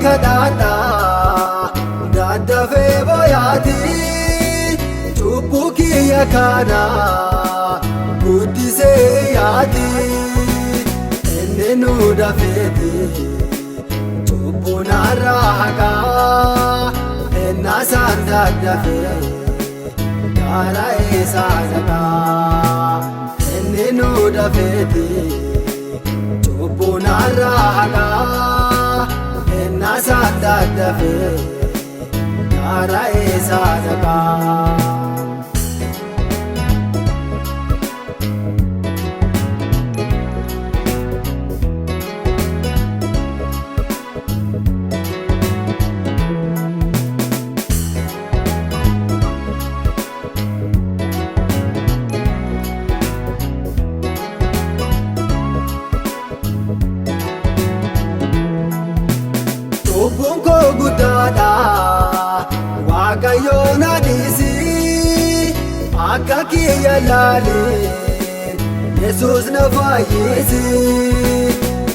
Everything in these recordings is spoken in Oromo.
Kadhaadha daddafee booyaati, cubbuu kiyya kana guddisee yaati. Inni nu dafeeti cubbuu narraa haqaa, ennaasaan daddafee gara isaa dhaqaa. Inni nu dafeeti cubbuu narraa haqaa, ennaasaan daddafee gara isaa dhaqaa. Cubbuun koo guddaadha, Waaqayyo na dhiisi, akka kiyya laale Yesuus na fayyisi.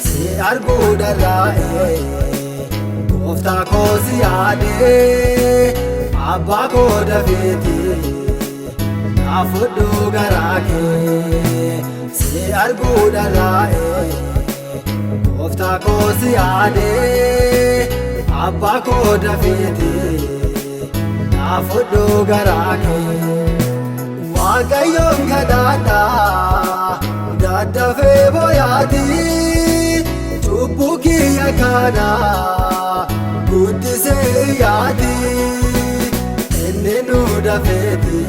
Si arguu dharraa'e, gooftaa koo si yaade, abbaa koo dafeeti na fudhu garaa kee. Si arguu dharraa'e, gooftaa koo si yaade, abbaa koo dafeeti na fudhu garaa kee. Waaqayyoon kadhaadha daddafee booyaati, cubbuu kiyya kana guddisee yaati. Inni nu dafeeti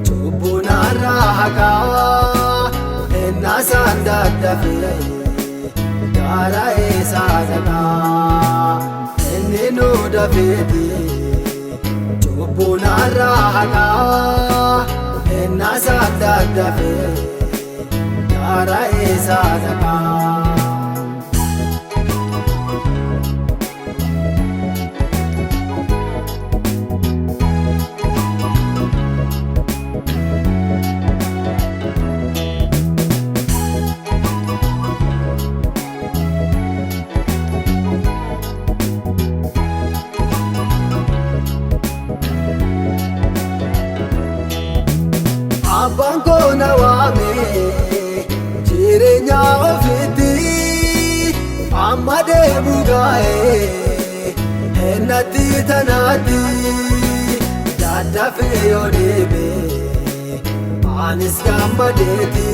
cubbuu narraa haqaa, ennaasaan daddafee gara isaa dhaqaa. Inni nu dafeeti cubbuu narraa haqaa, ennaasaan daddafee gara isaa dhaqaa. Abbaan koo na waame jireenya ofiitti, amma deebu gaa'ee ennatti tanaatti. Daddafee yoo deebe anis gammadeeti,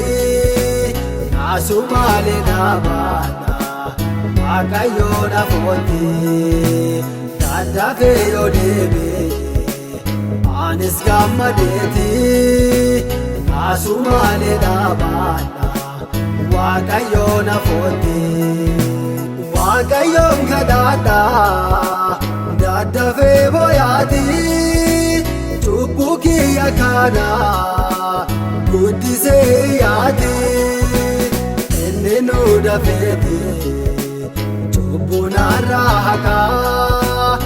naasumaalee dhaabaadha Waaqayyoo na footti. Daddafee yoo deebe anis gammadeeti, naasumaalee dhaabaadha Waaqayyoo na footti. Waaqayyoon kadhaadha daddafee booyaati, cubbuu kiyya kana guddisee yaati. Inni nu dafeeti cubbuu narraa haqaa,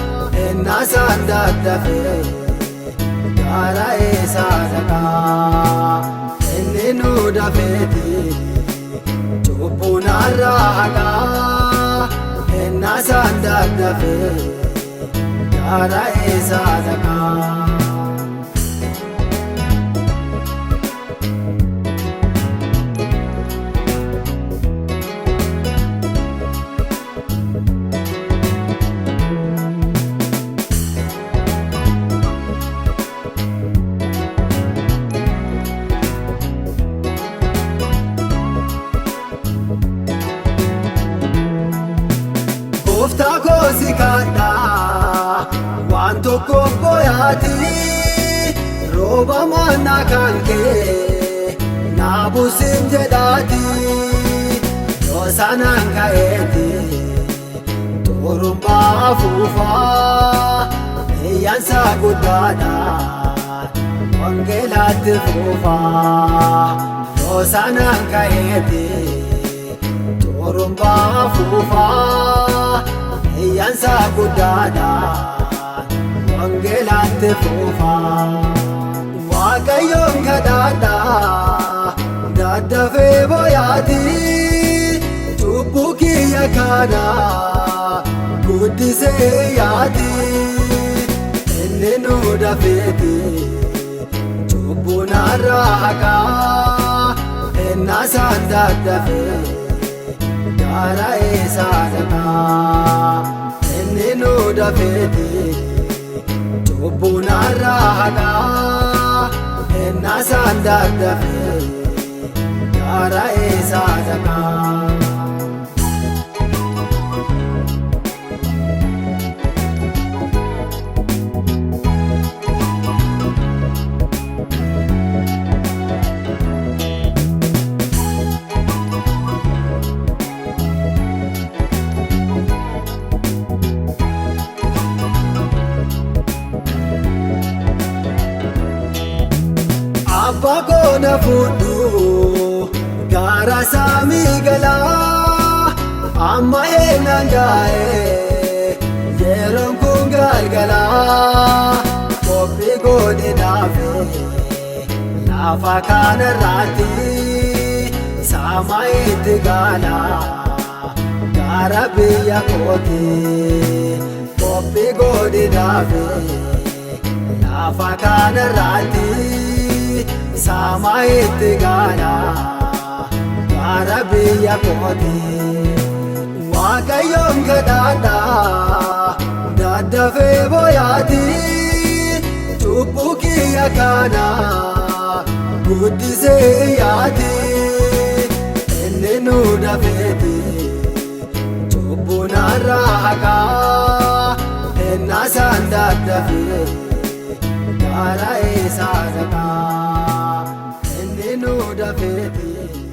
ennaasaan daddafee gara isaa dhaqaa. Inni nu dafeeti cubbuu narraa haqaa, ennaasaan daddafee gara isaa dhaqaa. Gooftaa koo si kadhaa waan tokko booyaati, rooba manna kan kee naa buusin jedhaati. Yoo sanaan ka'eeti xurumbaa afuufaa, iyyansa guddaadha wangeelaatti fuufaa. Yoo sanaan ka'eeti xurumbaa afuufaa, iyyansa guddaadha wangeelaatti fuufaa. Waaqayyoon kadhaadha daddafee booyaati, cubbuu kiyya kana Guddisee yaati inni nu dafeeti cubbuun har'a haqaa ennaa daddafee gaara isaa dhaqaa inni nu dafeeti cubbuun har'a haqaa ennaa daddafee gaara isaa dhaqaa. Abbaa koo na fuudhu gaara saamii galaa amma eenaan gaa'ee yeroon kun galgalaa qophii godhinaaf lafa kanarraatti saama itti gala gaara biyya kooti qophii godhinaaf lafa kanarraatti. Saama itti gala gaara biyya kooti. Waaqayyoon kadhadhaa daddafee booyaati cubbuu kiyya kana guddisee yaati inni nu dafeeti cubbuun har'a haqaa ennaa daddafee gaara isaa dhaqaa. Inni nu dafeeti.